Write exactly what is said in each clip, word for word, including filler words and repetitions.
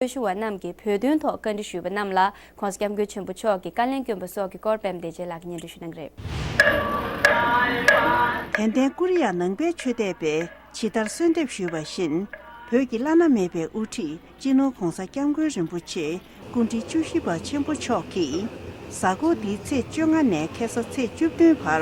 ཆོས་ཞུ་བ་རྣམས་ཀྱིས་བོད་དོན་ཐོག་བཀའ་འདྲི་ཞུས་པ་རྣམས་ལ་༸གོང་ས་༸སྐྱབས་མགོན་ཆེན་པོ་མཆོག་གིས་བཀའ་ལན་བསྐྱོན་པ་སོགས་ཀྱི་སྐོར་པད་མ་བདེ་ཆེན་ལགས་ཀྱིས་སྙན་སྒྲོན་ཞུ་གནང་གི་རེད། དད་ལྡན་ཀོ་རི་ཡ་ནང་པའི་ཆོས་དད་པས་ཇི་ལྟར་གསོལ་འདེབས་ཞུས་པ་བཞིན། བོད་ཀྱི་བླ་ན་མེད་པའི་དབུ་ཁྲིད་སྤྱི་ནོར་༸གོང་ས་༸སྐྱབས་མགོན་རིན་པོ་ཆེ་སྐུ་ཕྲེང་བཅུ་བཞི་པ་ཆེན་པོ་མཆོག་གིས། གཟའ་འཁོར་འདིའི་ཚེས་བཅོ་ལྔ་ནས་ཁ་སང་ཚེས་བཅུ་བདུན་བར་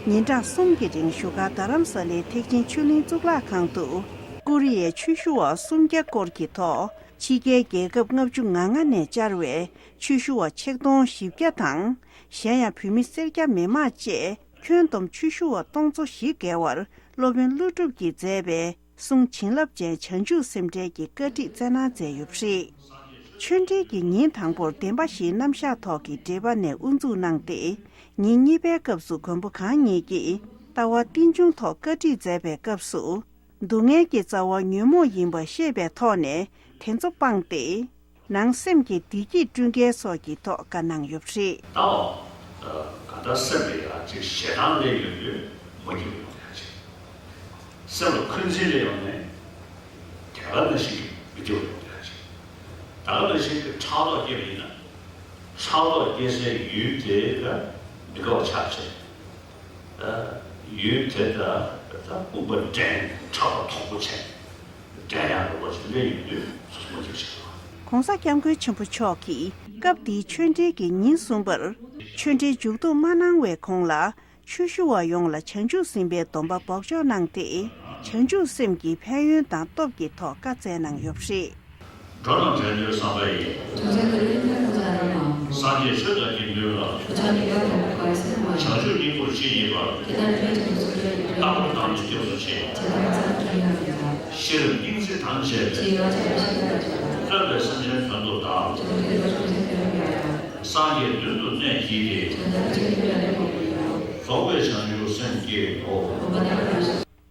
ཉིན་གྲངས་གསུམ་གྱི་རིང་བཞུགས་སྒར་རྡ་རམ་ས་ལའི་ཐེག་ཆེན་ཆོས་གླིང་གཙུག་ལག་ཁང་དུ་ཀོ་རི་ཡའི་ཆོས་ཞུ་བ་སུམ་བརྒྱ་སྐོར་གྱི་ཐོག་ཕྱི་རྒྱལ་རྒྱལ་ཁབ་ལྔ་བཅུ་ང་ལྔ་ནས་བཅར་བའི་ཆོས་ཞུ་བ་ཆིག་སྟོང་བཞི་བརྒྱ་དང་། གཞན་ཡང་བོད་མི་སེར་སྐྱ་མི་མང་བཅས་ཁྱོན་བསྡོམས་ཆོས་ཞུ་བ་སྟོང་ཚོ་བཞི་བརྒལ་བར་སློབ་དཔོན་ཀླུ་སྒྲུབ་ཀྱིས་མཛད་པའི་གསུང་བྱིན་རླབས་ཅན་བྱང་ཆུབ་སེམས་འགྲེལ་གྱི་བཀའ་ཁྲིད་བསྩལ་གནང་མཛད་ཡོད་པ་རེད། ཆོས་འབྲེལ་གྱི་ཉིན་དང་པོར་བདེན་པ་བཞིའི་རྣམ་གཞག་ཐོག་གི་འགྲེལ་པ་ནས་དབུ་འཛུགས་གནང་སྟེ། ཉིན་གཉིས་པའི་སྐབས་སུ་མགོན་པོ་གང་ཉིད་ཀྱིས་ལྟ་བ་རྟིང་འབྱུང་ཐོག་བཀའ་ཁྲིད་མཛད་པའི་སྐབས་སུ། སྡུག་བསྔལ་གྱི་རྩ་བ་ཉོན་མོངས་ཡིན་པ་ཤེས་པའི་ཐོག་ནས་དེ་ཚོ་སྤངས་ཏེ། ནང་སེམས་ཀྱི་བདེ་སྐྱིད་བསྐྲུན་གལ་སོགས་ཀྱི་ཐོག་བཀའ་གནང་ཡོད་པ་རེད། ལྟ་བ་ག་ད་སེམས་ལ་ཡང་ཅིག་ཞེ་སྡང་སླེབས་ཡོང་དུས་མ་སྐྱིད་པ་ཡོང་ཡ་ཅིག་སེམས་ལ་འཁོན་འཛིན་སླེབས་ཡོང་ནས་དེ་ག་ནང་བཞིན་གྱི་མི་སྐྱིད་པ་ཡོང་ཡ་ཅིག་ད་ག་ནང་བཞིན་གྱི་ཕྲག་དོག་སྐྱེས་པ་ཡིན་ན། ཕྲག་དོག་སྐྱེ་སའི་ཡུལ་དེ་ལ་མི་དགའ་བ་ཆགས་བྱས། ཡུལ་དེ་ལ་ད་དཔུང་པ་འགྲན་ཕྲག་དོག་དོག་པོ་བྱས། འགྲན་ཡག་འགྲོ་བ་ཞིག་སླེབས་ཡོང་དུས་སོ་སོ་མ་འཇིགས་བྱེད་པ། ༸གོང་ས་༸སྐྱབས་མགོན་ཆེན་པོ་མཆོག་གིས་སྐབས་འདིའི་ཆོས་འབྲེལ་གྱི་ཉིན་གསུམ་པར་ཆོས་འབྲེལ་མཇུག་བསྡོམས་མ་གནང་བའི་གོང་ལ། ཆོས་ཞུ་བ་ཡོངས་ལ་བྱང་ཆུབ་སེམས་དཔའི་སྡོམ་པ་འབོགས་ཆོག་གནང་སྟེ། བྱང་ཆུབ་སེམས་ཀྱི་ཕན་ཡོན་དང་སྟོབས་ཀྱི་ཐོག་བཀའ་སྩལ་གནང་ཡོད་པ་རེད། འགྲོ་རྣམས་བདེ་འགྲོའི་བསམ་པ་ཡིས། སངས་རྒྱས་ཆོས་དང་དགེ་འདུན་ལ། བྱང་ཆུབ་སྙིང་པོར་ཇི་སྙེད་པར། རྟག་པར་བདག་ནི་སྐྱབས་སུ་མཆི། ཤེས་རབ་སྙིང་བརྩེ་དང་བཅས་པའི། བརྩོན་པས་སེམས་ཅན་དོན་དུ་བདག་སངས་རྒྱས་མདུན་དུ་གནས་བགྱིས་ཏེ། རྫོགས་པའི་བྱང་ཆུབ་སེམས་བསྐྱེད་དོ།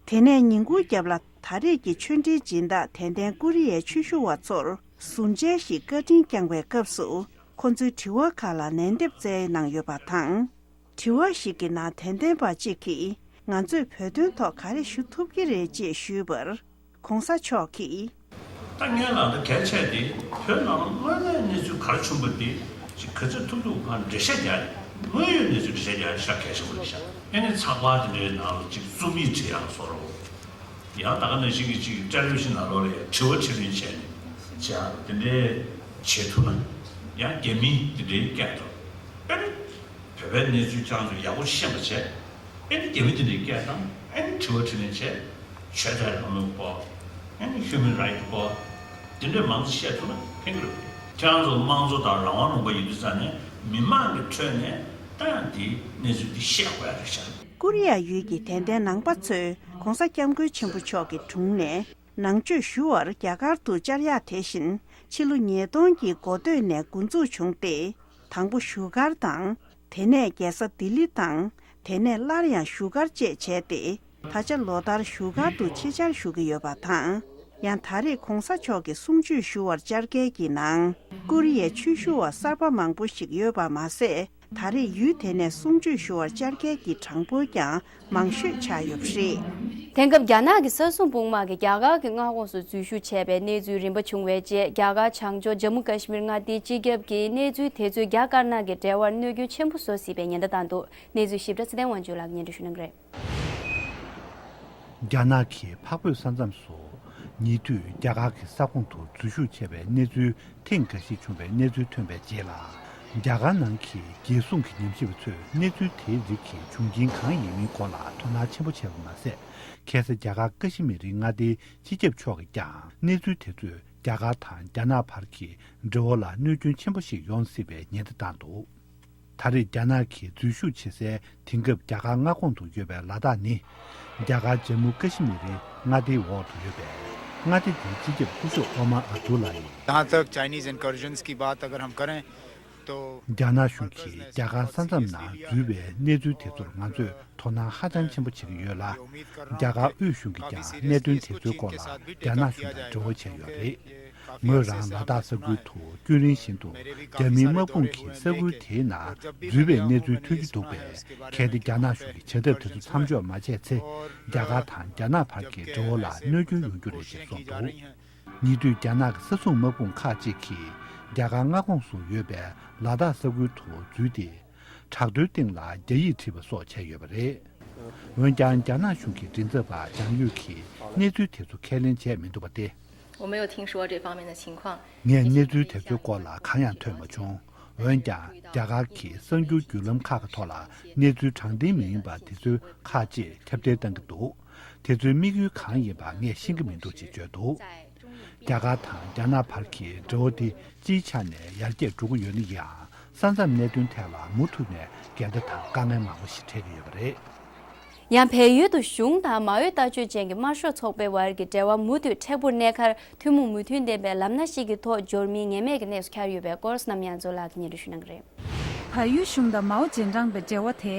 དེ་ནས་ཉིན་གུང་རྒྱབ་ལ་ད་རེས་ཀྱི་ཆོས་འབྲེལ་སྦྱིན་བདག་དད་ལྡན་ཀོ་རི་ཡའི་ཆོས་ཞུ་བ་ཚོར་ཟུར་མཇལ་ཞིག་བཀའ་དྲིན་བསྐྱངས་པའི་སྐབས་སུ། ཁོ་ཚོའི་དྲི་བ་ཁག་ལ་ལན་འདེབས་སྩལ་གནང་ཡོད་པ་དང་། དྲི་བ་ཞིག་གི་ནང་དད་ལྡན་པ་གཅིག་གིས་ང་ཚོས་བོད་དོན་ཐོག་ག་རེ་ཞུ་ཐུབ་ཀྱི་རེད་ཅེས་ཞུས་པར། ༸གོང་ས་མཆོག་གིས། ད་ངས་ལབ་ན་གལ་ཆེ་དེ་བོད་ནང་ལ་དངོས་གནས་གནས་ཚུལ་ག་རེ་བྱུང་བ་དེ་ཅིག་ག་ཚོད་ཐུབ་ཐུབ་གང་འགྲེལ་བཤད་རྒྱག་དངོས་ཡོད་གནས་ཚུལ་འགྲེལ་བཤད་རྒྱག་ཤ་གལ་ཆེན་པོ་རེད་ཤག་ཨེ་ནི་ཚགས་པར་དེ་འདྲའི་ནང་ལ་ཅིག་རྩོམ་ཡིག་བྲིས་ཡག་བཟོ་འདྲ་པོ། ཡང་ད་ག་ནང་བཞིན་གྱི་ཅིག་ཊེ་ལི་བི་ཤན་ནང་ལོགས་ལ་ཡང་དྲི་བ་དྲིས་ལན་བྱས་ནས་བྱས་ཨ་དེ་འདྲའི་བྱེད་ཐུབ་ན་ཡང་རྒྱ་མི་དེ་འདྲའི་སྐད་ཐོག་ཨེ་ནི་བོད་པའི་གནས་ཚུལ་རྐྱང་ཚོ་ཡག་པོ་ཤེས་པ་བྱས་ཨེ་ནི་རྒྱ་མི་དེ་འདྲའི་སྐད་བཏང་ཨེ་ནི་དྲི་བ་དྲིས་ལན་བྱས་ཆོས་དད་རང་མོས་སྐོར་ཨེ་ནི་ཧིའུ་མན་རའིཊ་སྐོར་དེ་འདྲའི་མང་ཙམ་བཤད་ཐུབ་ན་ཕན་གྱི་རེད། ཁྱེད་རང་ཚོ་དམངས་གཙོ་དང་རང་དབང་ལུང་པ་ཡིན་དུས་ཙང་ནས་མི་མང་གི་ཁྲོད་ནས་ད་ཡང་དེའི་གནས་ཚུལ་འདི་བཤད་དགོས་ཡ་རེད་ཤག་ཀོ་རི་ཡ་ཡུལ་གྱི་དད་ལྡན་ནང་པ་ཚོས་༸གོང་ས་༸སྐྱབས་མགོན་ཆེན་པོ་མཆོག་གི་དྲུང་ནས་ནང་ཆོས་ཞུ་བར་རྒྱ་གར་དུ་བཅར་ཡག་དེ་བཞིན་ཕྱི་ལོ་ཉིས་སྟོང་གི་འགོ་སྟོད་ནས་འགོ་འཛུགས་བྱུང་སྟེ། དང་པོ་བཞུགས་སྒར་དང་། དེ་ནས་རྒྱལ་ས་ལྡི་ལི་དང་། དེ་ནས་སླར་ཡང་བཞུགས་སྒར་བཅས་བྱས་ཏེ། ད་ཆ་ལོ་ལྟར་བཞུགས་སྒར་དུ་ཆེད་བཅར་ཞུ་གི་ཡོད་པ་དང་། ཡང་ད་རེས་༸གོང་ས་མཆོག་གི་གསུང་ཆོས་ཞུ་བར་བཅར་མཁན་གྱི་ནང་ཀོ་རི་ཡའི་ཆོས་ཞུ་བ་གསར་པ་མང་པོ་ཞིག་ཡོད་པ་མ་ཟད། ད་རེས་ཡུལ་དེ་ནས་གསུང་ཆོས་ཞུ་བར་བཅར་མཁན་གྱི་གྲངས་འབོར་ཀྱང་མང་ཤོས་ཆགས་ཡོད་པ་རེད། དེང་སྐབས་རྒྱ་ནག་གི་ས་སྲུང་དཔུང་དམག་གིས་རྒྱ་གར་གྱི་མངའ་ཁོངས་སུ་འཛུལ་ཞུགས་བྱས་པའི་གནས་ཚུལ་རིམ་པ་བྱུང་བའི་རྗེས། རྒྱ་གར་བྱང་ཕྱོགས་ཇམ་མུ་ཀ་ཤི་མིར་མངའ་སྡེའི་སྤྱི་ཁྱབ་ཀྱིས་གནས་ཚུལ་དེ་ཚོས་རྒྱ་དཀར་ནག་གི་འབྲེལ་བར་གནོད་སྐྱོན་ཆེན་པོ་བཟོ་སྲིད་པའི་ཉེན་བརྡ་བཏང་འདུག་གནས་ཚུལ་ཞིབ་ཕྲ་ཚེ་བརྟན་དབང་ཕྱུག་ལགས་སྙན་སྒྲོན་ཞུ་གནང་གི་རེད། རྒྱ་ནག་གི་འཕགས་བོད་ས་མཚམས་སུ་ཉེ་དུས་རྒྱ་གར་གྱི་ས་ཁོངས་སུ་འཛུལ་ཞུགས་བྱས་པའི་གནས་ཚུལ་ཐེངས་འགའ་ཞིག་བྱུང་བའི་གནས་ཚུལ་ཐོན་པའི་རྗེས་ལ། རྒྱ་གར་ནང་གི་རྒྱལ་སྲུང་གི་ཉམས་ཞིབ་པ་ཚོས་གནས་ཚུལ་དེའི་རིགས་ཀྱི་བྱུང་རྐྱེན་གང་ཡིན་མིན་སྐོར་ལ་དོ་སྣང་ཆེན་པོ་བྱས་པ་མ་ཟད། ཁ་སང་རྒྱ་གར་ཀ་ཤི་མིར་རི་མངའ་སྡེའི་སྤྱི་ཁྱབ་མཆོག་གིས་ཀྱང་གནས་ཚུལ་དེ་ཚོས་རྒྱ་གར་དང་རྒྱ་ནག་བར་གྱི་འབྲེལ་བ་ལ་གནོད་སྐྱོན་ཆེན་པོ་ཞིག་ཡོང་སྲིད་པའི་ཉེན་བརྡ་བཏང་འདུག་ད་རེས་རྒྱ་ནག་གིས་འཛུལ་ཞུགས་བྱེད་སའི་དེང་སྐབས་རྒྱ་གར་མངའ་ཁོངས་སུ་ཡོད་པའི་ལ་དྭགས་ནི། རྒྱ་གར་ཇམ་མུ་ཀ་ཤི་མིར་རི་མངའ་སྡེའི་འོག་ཏུ་ཡོད་པས། མངའ་སྡེ་དེའི་སྤྱི་ཁྱབ་སྐུ་ཞབས་ཨོ་མར་ཨབ་དུ་ལ་ཡིས། जहाँ तक Chinese incursions की बात अगर हम करें तो རྒྱ་ནག་གཞུང་གིས་རྒྱ་གར་ས་མཚམས་ནང་འཛུལ་བའི་གནས་ཚུལ་དེ་ཚོར་ང་ཚོས་དོ་སྣང་ཧ་ཅང་ཆེན་པོ་བྱེད་ཀྱི་ཡོད་ལ། རྒྱ་གར་དབུས་གཞུང་གིས་ཀྱང་གནད་དོན་དེ་ཚོའི་སྐོར་ལ་རྒྱ་ནག་གཞུང་དང་འབྲེལ་བ་བྱས་ཡོད་རེད། ངོས་རང་ལ་དྭགས་ས་ཁུལ་དུ་རྒྱུན་རིང་བཞིན་དུ་རྒྱ་མིའི་དམག་དཔུང་གིས་ས་ཁུལ་དེའི་ནང་འཛུལ་བའི་གནས་ཚུལ་ཐོན་གྱི་འདུག་པས། གལ་ཏེ་རྒྱ་ནག་གཞུང་གིས་བྱ་ཐབས་དེ་ཚོ་མཚམས་འཇོག་མ་བྱས་ཚེ། རྒྱ་གར་དང་རྒྱ་ནག་བར་གྱི་འབྲེལ་བ་ལ་གནོད་སྐྱོན་ཡོང་རྒྱུ་རེད་ཅེས་གསུངས་འདུག་ཉེ་དུས་རྒྱ་ནག་གི་ས་སྲུང་དམག་དཔུང་ཁག་ཅིག་གིས་རྒྱ་གར་མངའ་ཁོངས་སུ་ཡོད་པའི་ལ་དྭགས་ས་ཁུལ་དུ་འཛུལ་ཏེ། བྲག་རྡོའི་སྟེང་ལ་རྒྱ་ཡིག་བྲིས་པ་སོགས་བྱས་ཡོད་པ་རེད། འོན་ཀྱང་རྒྱ་ནག་གཞུང་གི་མགྲིན་ཚབ་པ་ལྗང་ཡུས་ཀྱིས་གནས་ཚུལ་དེ་ཚོ་ཁས་ལེན་བྱས་མི་འདུག་པ་སྟེ། 我没有听说这方面的情况。 ངས་གནས་ཚུལ་དེ་ཚོའི་སྐོར་ལ་གང་ཡང་ཐོས་མ་བྱུང་། འོན་ཀྱང་རྒྱ་གར་གྱི་གསར་འགྱུར་བརྒྱུད་ལམ་ཁག་གི་ཐོག་ལ་གནས་ཚུལ་དྲང་བདེན་མི་ཡིན་པ་དེ་ཚོའི་ཁག་ཅིག་ཁྱབ་གདལ་བཏང་གི་འདུག་དེ་ཚོའི་དམིགས་ཡུལ་གང་ཡིན་པ་ངས་ཤེས་ཀྱི་མི་འདུག་ཅེས་བརྗོད་འདུག་རྒྱ་གར་དང་རྒྱ་ནག་བར་གྱི་འབྲེལ་བ་དེ་སྤྱིའི་ཆ་ནས་ཡར་རྒྱས་འགྲོ་གི་ཡོད་ན་ཡང་། ས་མཚམས་གནད་དོན་ཐད་ལ་མུ་མཐུད་ནས་འགལ་ཟླ་དང་དཀའ་ངལ་མང་པོ་ཞིག་འཕྲད་ཀྱི་ཡོད་པ་རེད། ཡང་བལ་ཡུལ་དུ་གཞུང་དང་མའོའི་ལྟ་སྤྱོད་ཅན་གྱི་དམར་ཤོག་ཚོགས་པའི་བར་གྱི་འབྲེལ་བ་མུ་མཐུད་མཁྲེགས་པོར་གནས་ཁར། ཐུན་མོང་མོས་མཐུན་ལྡན་པའི་ལམ་སྣ་ཞིག་གི་ཐོག་འབྱོར་མིན་ངེས་མེད་ཀྱི་གནས་སུ་གྱར་ཡོད་པའི་སྐོར་བསོད་ནམས་དབྱངས་མཚོ་ལགས་ཀྱིས་སྙན་སྒྲོན་ཞུ་གནང་གི་རེད། བལ་ཡུལ་གཞུང་དང་མའོ་ཅེ་ཀྲང་པའི་འབྲེལ་བ་དེ་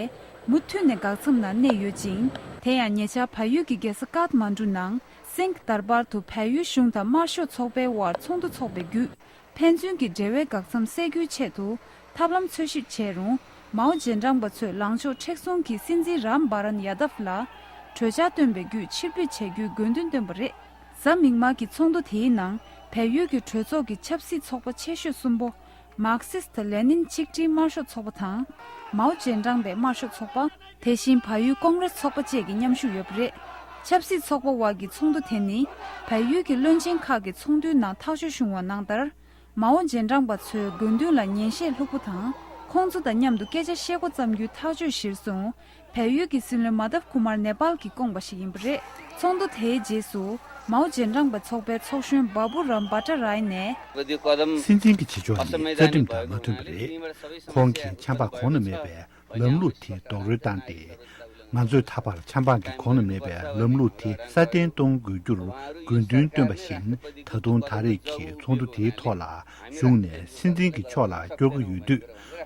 མུ་མཐུད་ནས་འགག་མཚམས་ནང་གནས་ཡོད་ཅིང་། དེ་ཡང་ཉེ་ཆར་བལ་ཡུལ་གྱི་རྒྱལ་ས་ཀཱཐ་མན་གྲུ་ནང་སིང་དར་བར་དུ་བལ་ཡུལ་གཞུང་དང་དམར་ཤོག་ཚོགས་པའི་དབར་ཚོགས་འདུ་ཚོགས་པའི་བརྒྱུད། ཕན་ཚུན་གྱི་འབྲེལ་བའི་འགག་མཚམས་སེལ་རྒྱུའི་ཆེད་དུ་ཐབས་ལམ་འཚོལ་ཞིབ་བྱས་རུང་། མའོ་ཅེ་ཀྲང་པ་ཚོས་ལངས་ཕྱོགས་མཁྲེགས་བཟུང་གིས་སྲིད་འཛིན་རམ་བྷ་རན་ཡ་དབ་ལ་གྲོས་འཆར་བཏོན་པའི་བརྒྱུད་ཕྱིར་འབུད་བྱ་རྒྱུའི་དགོས་འདུན་བཏོན་པ་རེད། གཟའ་མིག་དམར་གྱི་ཚོགས་འདུ་དེའི་ནང་བལ་ཡུལ་གྱི་གྲོས་ཚོགས་ཀྱི་ཆབ་སྲིད་ཚོགས་པ་ཆེ་ཤོས་གསུམ་པོ། མར་ཁེ་སི་ལེ་ནིན་ཆིག་སྒྲིལ་དམར་ཤོག་ཚོགས་པ་དང་། མའོ་ཅེ་ཀྲང་པའི་དམར་ཤོག་ཚོགས་པ། དེ་བཞིན་བལ་ཡུལ་ཀོང་རེས་ཚོགས་པ་བཅས་ཀྱིས་མཉམ་ཞུགས་ཡོད་པ་རེད། ཆབ་སྲིད་ཚོགས་པ་དབར་གྱི་ཚོགས་འདུ་དེ་ནི། བལ་ཡུལ་གྱི་བློན་ཆེན་ཁག་གི་ཚོགས་འདུའི་ནང་ཐག་གཅོད་བྱུང་བ་ནང་ལྟར། མའོ་ཅེ་ཀྲང་པ་ཚོའི་དགོས་འདུན་ལ་ཉན་བཤད་ལྷུག་པོ་དང་། ཁོང་ཚོ་དང་མཉམ་དུ་སྐད་ཆ་བཤད་འགོ་བརྩམས་རྒྱུའི་ཐག་གཅོད་གཞིར་བཟུང་། བལ་ཡུལ་གྱི་སྲིད་བློན་མ་དབ་ཁུ་མར་ནེ་པཱལ་གྱིས་བསྐོངས་པ་ཞིག་ཡིན་པ་རེད། ཚོགས་འདུ་དེའི་རྗེས་སུ། མའོ་ཅེ་ཀྲང་པའི་ཚོགས་པའི་ཚོགས་གཞོན་བྷ་བུ་རམ་བྷ་ཏྲ་རའི་ནས། སྲིད་འཛིན་གྱི་བྱེད་ཕྱོགས་ནི་རྩ་ཁྲིམས་དང་མ་མཐུན་པ་རེད། ཁོང་གིས་ཆབ་འབངས་གོང་ན་མེད་པའི་ལམ་ལུགས་དེ་རྡོག་རོལ་བཏང་སྟེ། ང་ཚོས་ད་བར་ཆབ་འབངས་ཀྱི་གོང་ན་མེད་པའི་ལམ་ལུགས་དེ་སྲ་བརྟན་གཏོང་དགོས་རྒྱུར་དགོས་འདུན་བཏོན་པ་བཞིན། ད་དུང་ད་རེས་ཀྱི་ཚོགས་འདུ་དེའི་ཐོག་ལ་གཞུང་ནས་སྲིད་འཛིན་གྱི་ཕྱོགས་ལ་སྐྱོར་གྱི་ཡོད་དུས།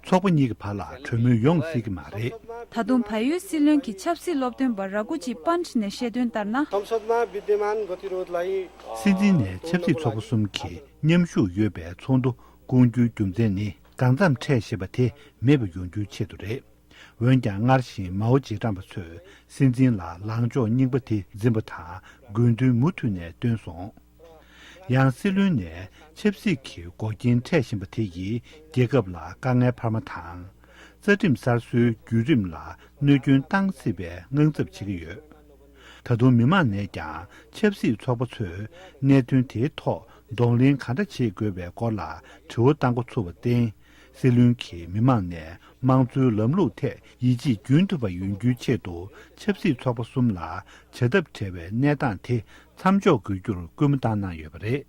ཚོགས་པ་གཉིས་ཀྱི་བར་ལ་གྲོས་མོལ་ཡོང་སྲིད་ཀྱི་མ་རེད། ད་དུང་བལ་ཡུལ་སྲིད་བློན་གྱི་ཆབ་སྲིད་སློབ་སྟོན་པ་ར་གུ་ཅི་པན་ཊི་ནས་བཤད་དོན་ལྟར་ན། संसदमा विद्यमान गतिरोधलाई, अ, སྲིད་འཛིན་ནས་ཆབ་སྲིད་ཚོགས་པ་གསུམ་གྱིས་མཉམ་ཞུགས་ཡོད་པའི་ཚོགས་འདུ་བསྐོང་རྒྱུའི་རྒྱུ་མཚན་ནི། གང་འཚམ་འཕྲད་བཞིན་པ་དེ་མེད་པ་ཡོང་རྒྱུའི་ཆེད་དུ་རེད། འོན་ཀྱང་སྔར་བཞིན་མའོ་ཅེ་ཀྲང་པ་ཚོས་སྲིད་འཛིན་ལ་ལངས་ཕྱོགས་རྙིང་པ་དེ་འཛིན་པ་དང་དགོས་འདུན་མུ་མཐུད་ནས་བཏོན་སོང་། ཡང་སྲིད་བློན་ནས་ཆབ་སྲིད་ཀྱི་འགོག་རྐྱེན་འཕྲད་བཞིན་པ་དེ་ཡིས་རྒྱལ་ཁབ་ལ་དཀའ་ངལ་འཕར་མ་དང་། རྩ་ཁྲིམས་གསར་བཟོའི་བརྒྱུད་རིམ་ལ་གནོད་སྐྱོན་བཏང་སྲིད་པའི་དངངས་འཚབ་བྱེད་ཀྱི་ཡོད། ད་དུང་མི་མང་ནས་ཀྱང་ཆབ་སྲིད་ཚོགས་པ་ཚོས་གནད་དོན་དེའི་ཐོག་གདོང་ལེན་ག་འདྲ་བྱེད་དགོས་པའི་སྐོར་ལ་དྲི་བ་བཏང་འགོ་ཚུགས་པར་བརྟེན། སྲིད་བློན་གྱིས་མི་མང་ནས་དམངས་གཙོའི་ལམ་ལུགས་ཐད་ཡིད་ཆེས་རྒྱུན་ཐུབ་པ་ཡོང་རྒྱུའི་ཆེད་དུ། ཆབ་སྲིད་ཚོགས་པ་གསུམ་ལ་བྱ་ཐབས་བྲལ་བའི་གནས་སྟངས་དེ་མཚམས་འཇོག་དགོས་རྒྱུར་སྐུལ་མ་བཏང་གནང་ཡོད་པ་རེད།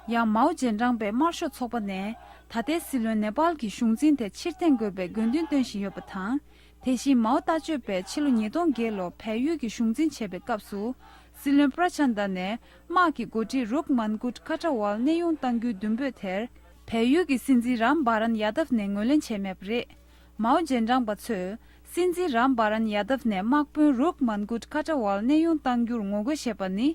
ཡང་མའོ་ཅེ་ཀྲང་པའི་དམར་ཤོག་ཚོགས་པ་ནས་ད་ལྟའི་སྲིད་བློན་ནེ་པཱལ་གྱི་གཞུང་འཛིན་དེ་ཕྱིར་འཐེན་དགོས་པའི་དགོས་འདུན་བཏོན་བཞིན་ཡོད་པ་དང་། དེ་བཞིན་མའོ་ལྟ་སྤྱོད་པས་ཕྱི་ལོ་ཉིས་སྟོང་བརྒྱད་ལོ་བལ་ཡུལ་གྱི་གཞུང་འཛིན་བྱས་པའི་སྐབས་སུ། སྲིད་བློན་པྲ་ཆན་ད་ནས་དམག་གི་འགོ་ཁྲིད་རུག་མན་གུད་ཁ་ཏྲ་ཝལ་གནས་དབྱུང་གཏང་རྒྱུའི་འདུན་འབོད་དེར། བལ་ཡུལ་གྱི་སྲིད་འཛིན་རམ་བྷ་རན་ཡ་དབ་ནས་ངོས་ལེན་བྱས་མེད་པ་རེད། མའོ་ཅེ་ཀྲང་པ་ཚོས་སྲིད་འཛིན་རམ་བྷ་རན་ཡ་དབ་ནས་དམག་དཔོན་རུག་མན་གུད་ཁ་ཏྲ་ཝལ་གནས་དབྱུང་གཏང་རྒྱུར་ངོ་རྒོལ་བྱས་པ་ནི།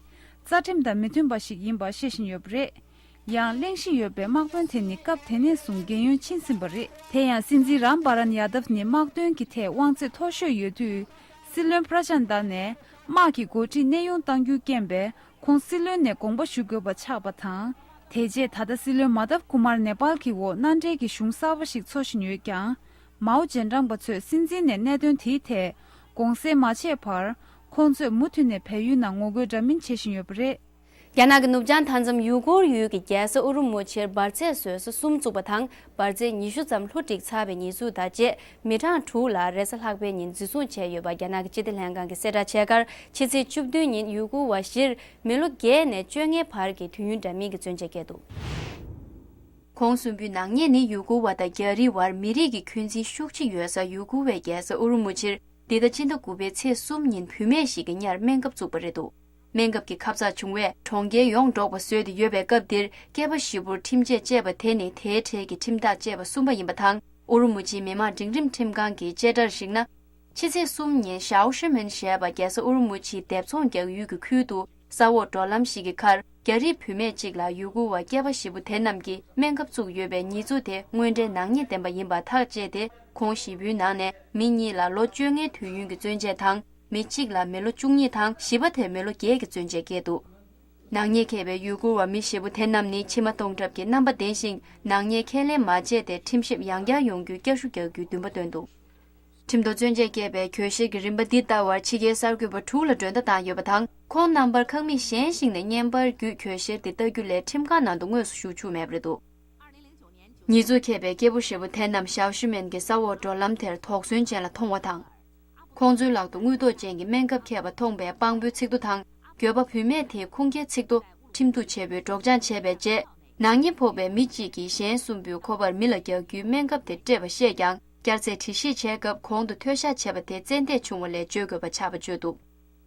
རྩ་ཁྲིམས་དང་མི་མཐུན་པ་ཞིག་ཡིན་པ་བཤད་བཞིན་ཡོད་པ་རེད། ཡང་གླེང་གཞི་ཡོད་པའི་དམག་དཔོན་དེ་ནི་སྐབས་དེ་ནས་བཟུང་རྒས་ཡོལ་ཕྱིན་ཟིན་པ་རེད། དེ་ཡང་སྲིད་འཛིན་རམ་བྷ་རན་ཡ་དབ་ནི་དམག་དོན་གྱི་ཐད་དབང་ཚད་མཐོ་ཤོས་ཡོད་དུས། སྲིད་བློན་པྲ་ཆན་ད་ནས་དམག་གི་འགོ་ཁྲིད་གནས་དབྱུང་གཏང་རྒྱུའི་རྐྱེན་པས། ཁོང་སྲིད་བློན་ནས་དགོངས་པ་ཞུ་དགོས་པ་ཆགས་པ་དང་། དེ་རྗེས་ད་ལྟ་སྲིད་བློན་མ་དབ་ཀུ་མར་ནེ་པཱལ་གྱི་འོག་མནའ་འབྲེལ་གྱི་གཞུང་གསར་པ་ཞིག་འཚོ་བཞིན་ཡོད་ཀྱང་། མའོ་ཅེ་ཀྲང་པ་ཚོས་སྲིད་འཛིན་ནས་གནད་དོན་དེའི་ཐད་དགོངས་སེལ་མ་བྱས་བར། ཁོང་ཚོས་མུ་མཐུད་ནས་བལ་ཡུལ་ནང་ངོ་རྒོལ་འདྲ་མིན་བྱེད་བཞིན་ཡོད་པ་རེད། རྒྱ་ནག་གི་ནུབ་བྱང་མཐའ་མཚམས་ཡུ་གུར་ཡུལ་གྱི་རྒྱལ་ས་ཨུ་རུ་མུ་ཆིར་འབར་རྫས་བཟོ་ས་གསུམ་བཙུགས་པ་དང་། འབར་རྫས་ཉི་ཤུ་ཙམ་ལྷུ་བསྒྲིགས་ཚར་བའི་ཉེས་འཛུགས་དང་བཅས། མི་གྲངས་དྲུག་ལ་རེས་གཟའ་ལྷག་པའི་ཉིན་འཛིན་བཟུང་བྱས་ཡོད་པ་རྒྱ་ནག་གི་སྤྱི་བདེ་ལྷན་ཁང་གིས་གསལ་བསྒྲགས་བྱས་ཁར། ཕྱི་ཚེས་བཅུ་བདུན་ཉིན་ཡུ་གུར་བ་བཞིར་མི་ལོ་བརྒྱད་ནས་བཅོ་ལྔའི་བར་གྱི་དུས་ཡུན་འདྲ་མིན་གྱི་བཙོན་འཇལ་བསྐྱལ་འདུག་གོང་གསུམ་པོའི་ནག་ཉེས་ནི་ཡུ་གུར་བ་དང་རྒྱ་རིགས་བར་མི་རིགས་ཀྱི་འཁོན་འཛིན་ཤུགས་ཆེ་ཡོད་ས་ཡུ་གུར་བའི་རྒྱལ་ས་ཨུ་རུ་མུ་ཆིར། འདི་ཟླ་ཕྱི་ཟླ་དགུ་པའི་ཚེས་གསུམ་ཉིན་བུད་མེད་ཞིག་གིས་སྔར་སྨན་ཁབ་བཙུགས་པ་རེད་འདུག་སྨན་ཁབ་ཀྱི་ཁབ་ཚགས་བྱུང་བས་གྲོང་ཁྱེར་ཡོངས་འབྲོག་པ་བཟོས་ཏེ་ཡོད་པའི་སྐབས་འདིར་སྐྱེས་པ་བཞི་པོར་ཁྲིམས་ཆད་བཅད་པ་དེ་ནི་དེའི་གྲས་ཀྱི་ཁྲིམས་ཐག་བཅད་པ་གསུམ་པ་ཡིན་པ་དང་། ཨུ་རུ་མུ་ཆིའི་མི་དམངས་འབྲིང་རིམ་ཁྲིམས་ཁང་གི་བཅད་ཁྲར་གཞིགས་ན། ཕྱི་ཚེས་གསུམ་ཉིན་ཞའོ་ཧྲི་མིན་ཞེས་པ་རྒྱལ་ས་ཨུ་རུ་མུ་ཆིའི་སྡེབ་ཚོང་རྒྱག་ཡུལ་གྱི་ཁུལ་དུ་ས་འོག་འགྲོ་ལམ་ཞིག་གི་ཁར་རྒྱ་རིགས་བུད་མེད་ཅིག་ལ་ཡུ་གུར་བ་སྐྱེས་པ་བཞི་པོ་དེ་རྣམས་ཀྱིས་སྨན་ཁབ་བཙུགས་ཡོད་པའི་ཉེས་འཛུགས་དེ་དངོས་འབྲེལ་ནག་ཉེས་ལྡན་པ་ཡིན་པ་ཐག་བཅད་དེ། ཁོང་བཞི་པོའི་ནང་ནས་མི་གཉིས་ལ་ལོ་བཅོ་ལྔའི་དུས་ཡུན་གྱི་བཙོན་འཇལ་དང་། མི་གཅིག་ལ་མི་ལོ་བཅུ་གཉིས་དང་བཞི་པ་དེར་མི་ལོ་བརྒྱད་ཀྱི་བཙོན་འཇལ་བཀལ་འདུག་ནག་ཉེས་འཁྱེར་བའི་ཡུ་གུར་བ་མི་བཞི་པོ་དེ་རྣམས་ནི་ཕྱི་མ་གཏོང་གྲབས་ཀྱི་རྣམ་པ་ལྡན་ཞིང་། ནག་ཉེས་ཁས་ལེན་མ་བྱས་ཏེ་ཁྲིམས་ཞིབ་ཡང་བསྐྱར་ཡོང་རྒྱུའི་བསྐྱར་ཞུ་རྒྱག་རྒྱུའི་འདུན་པ་བཏོན་འདུག་ཁྲིམས་ཐོག་བཙོན་འཇུག་བཀལ་བའི་གྱོད་བཤེར་གྱི་རིམ་པ་འདི་ལྟ་བར་ཕྱི་རྒྱལ་གསར་འགོད་པ་དྲུག་ལ་མགྲོན་བརྡ་བཏང་ཡོད་པ་དང་། ཁོང་རྣམ་པར་ཁང་མིག་གཞན་ཞིག་ནས་བརྙན་པར་བརྒྱུད་གྱོད་བཤེར་འདི་ལྟ་རྒྱུ་ལས་ཁྲིམས་ཁང་ནང་དུ་དངོས་སུ་ཞུགས་བཅུག་མེད་པ་རེད་འདུག་ཉེས་འཛུགས་འཁྱེར་བའི་སྐྱེས་བུ་བཞི་པོ་དེ་རྣམས་ཞའོ་ཤི་མེན་གྱི་ས་འོག་འགྲོ་ལམ་དེར་དོགས་ཟོན་ཅན་ལ་མཐོང་བ་དང་། ཁོང་ཚོའི་ལག་ཏུ་དངུལ་ཏོག་ཅན་གྱི་སྨན་ཁབ་འཁྱེར་བ་མཐོང་པས་དཔང་པོའི་ཚིག་ཐོ་དང་། འགྱོད་པ་བུད་མེད་དེའི་ཁུངས་སྐྱེལ་ཚིག་ཐོ་ཁྲིམས་གཏུག་བྱས་པའི་སྒྲོག་སྦྱང་བྱས་པའི་རྗེས། ནག་ཉེས་ཕོག་པའི་མི་གཅིག་གིས་གཞན་གསུམ་པོའི་ཁོ་པར་མི་ལ་རྒྱག་རྒྱུའི་སྨན་ཁབ་དེ་སྤྲད་པ་ཤེས་ཀྱང་། བསྐྱར་ཚད་འགྲེལ་བཤད་བྱས་སྐབས་གོང་དུ་མཐོལ་བཤགས་བྱས་པ་དེ་བཙན་འདེད་བྱུང་བ་ལས་བཅོས་དགོས་པ་ཆགས་པ་བརྗོད་འདུག་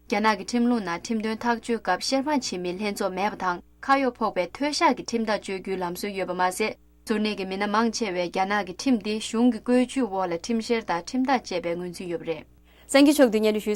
རྒྱ་ནག་གི་ཁྲིམས་ལུགས་ནང་ཁྲིམས་དོན་ཐག་གཅོད་སྐབས་བཤེར་དཔང་བྱེད་མི་ལྷན་ཚོགས་མེད་པ་དང་། ཁ་གཡོག་ཕོག་པའི་མཐོལ་བཤགས་ཀྱི་ཁྲིམས་ཐག་གཅོད་རྒྱུའི་ལམ་སྲོལ་ཡོད་པ་མ་ཟད། གཟུར་གནས་ཀྱི་མི་སྣ་མང་ཆེ་བས་རྒྱ་ནག་གི་ཁྲིམས་འདི་གཞུང་གི་བཀོད་ཇུས་འོག་ལ་ཁྲིམས་བཤེར་དང་ཁྲིམས་ཐག་བཅད་པའི་ངོས་འཛིན་ཡོད་པ་རེད། གསན་མཁན་མཆོག་འདི་སྙན་སྒྲོན་ཞུས།